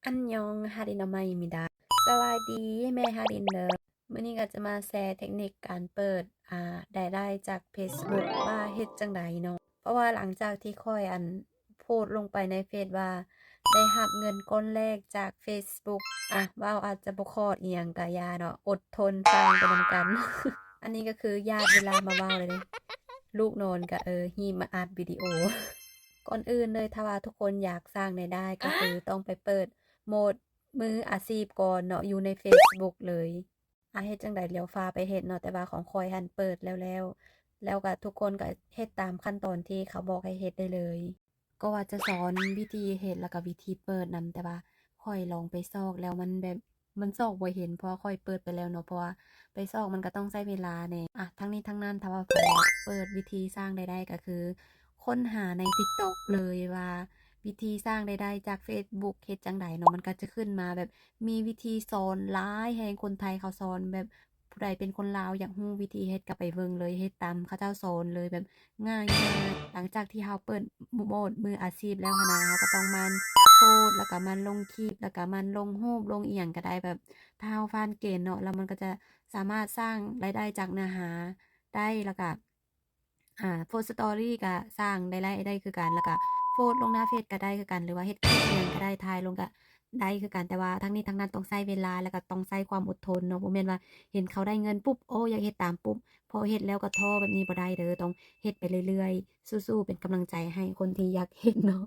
ອັນຍອງ ຮາລິນອາໄມມິດາ ສະບາຍດີແມ່ຮາລິນເດີ. ມື້ນີ້ກໍຈະມາແຊເຕັກນິກການເປີດ ອ່າ ລາຍໄດ້ຈາກ Facebook ວ່າເຮັດຈັ່ງໃດເນາະ ເພາະວ່າຫຼັງຈາກທີ່ຂ້ອຍ ອັນ ໂພສລົງໄປໃນເຟສວ່າ ໄດ້ຮັບເງິນກ້ອນແລກຈາກ Facebook ອ່ະ ເວົ້າອາດຈະບໍ່ຄອດອີ່ຫຍັງກະຢ່າເນາະ ອົດທົນຟັງໄປນຳກັນ. ອັນນີ້ກໍຄືຢາດເວລາມາເວົ້າເລີຍເດ້ ລູກນອນກະ ເອີ ຮີບມາອັດວິດີໂອ. ກ່ອນອື່ນເລີຍ ຖ້າວ່າທຸກຄົນຢາກສ້າງລາຍໄດ້ ກໍຄືຕ້ອງໄປເປີດໂໝດມືອາຊີບກ່ອນເນາະ ຢູ່ໃນ Facebook ເລີຍ. ອາ ເຮັດຈັ່ງໃດ ລຽວຟ້າວໄປເຮັດເນາະ ແຕ່ວ່າຂອງຂ້ອຍຫັ້ນເປີດແລ້ວໆ ແລ້ວກໍທຸກຄົນກໍເຮັດຕາມຂັ້ນຕອນທີ່ເຂົາບອກໃຫ້ເຮັດໄດ້ເລີຍ. ກໍວ່າຈະສອນວິທີເຮັດ ແລ້ວກໍວິທີເປີດນຳ ແຕ່ວ່າຂ້ອຍລອງໄປຊອກແລ້ວມັນແບບ ມັນຊອກບໍ່ເຫັນ ເພາະວ່າຂ້ອຍເປີດໄປແລ້ວເນາະ ເພາະວ່າໄປຊອກມັນກໍຕ້ອງໃຊ້ເວລາແດ່. ອາ ທັງນີ້ທັງນັ້ນ ຖ້າວ່າໃຜຢາກເປີດວິທີສ້າງລາຍໄດ້ ກໍຄືຄົ້ນຫາໃນ TikTok ເລີຍວ່າ ວິທີສ້າງລາຍໄດ້ຈາກ Facebook ເຮັດຈັ່ງໃດເນາະ ມັນກໍຈະຂຶ້ນມາແບບ ມີວິທີສອນຫຼາຍແຮງ ຄົນໄທເຂົາສອນ ແບບຜູ້ໃດເປັນຄົນລາວຢາກຮູ້ວິທີເຮັດກໍໄປເບິ່ງເລີຍ ເຮັດຕາມເຂົາເຈົ້າສອນເລີຍ ແບບງ່າຍໆ. ຫຼັງຈາກທີ່ເຮົາເປີດໂໝດມືອາຊີບແລ້ວຫັ້ນນະ ເຮົາກໍຕ້ອງໝັ່ນໂພສ ແລ້ວກໍໝັ່ນລົງຄລິບ ແລ້ວກໍໝັ່ນລົງຮູບ ລົງອີ່ຫຍັງກໍໄດ້ ແບບຖ້າເຮົາຜ່ານເກນເນາະ ແລ້ວມັນກໍຈະສາມາດສ້າງລາຍໄດ້ຈາກເນື້ອຫາໄດ້ ແລ້ວກໍ ອ່າ ໂພສສະຕໍຣີກໍສ້າງລາຍໄດ້ ໄດ້ຄືກັນ ແລ້ວກໍໂພສລົງໜ້າເຟສກໍໄດ້ຄືກັນ ຫຼືວ່າເຮັດຄລິບອີ່ຫຍັງກໍໄດ້ ຖ່າຍລົງກໍໄດ້ຄືກັນ. ແຕ່ວ່າທັງນີ້ທັງນັ້ນຕ້ອງໃຊ້ເວລາ ແລ້ວກໍຕ້ອງໃຊ້ຄວາມອົດທົນເນາະ ບໍ່ແມ່ນວ່າເຫັນເຂົາໄດ້ເງິນປຸບ ໂອ້ ຢາກເຮັດຕາມປຸບ ພໍເຮັດແລ້ວກໍທໍ້ ແບບນີ້ບໍ່ໄດ້ເດີ ຕ້ອງເຮັດໄປເລື້ອຍໆ ສູ້ໆ ເປັນກຳລັງໃຈໃຫ້ຄົນທີ່ຢາກເຮັດເນາະ.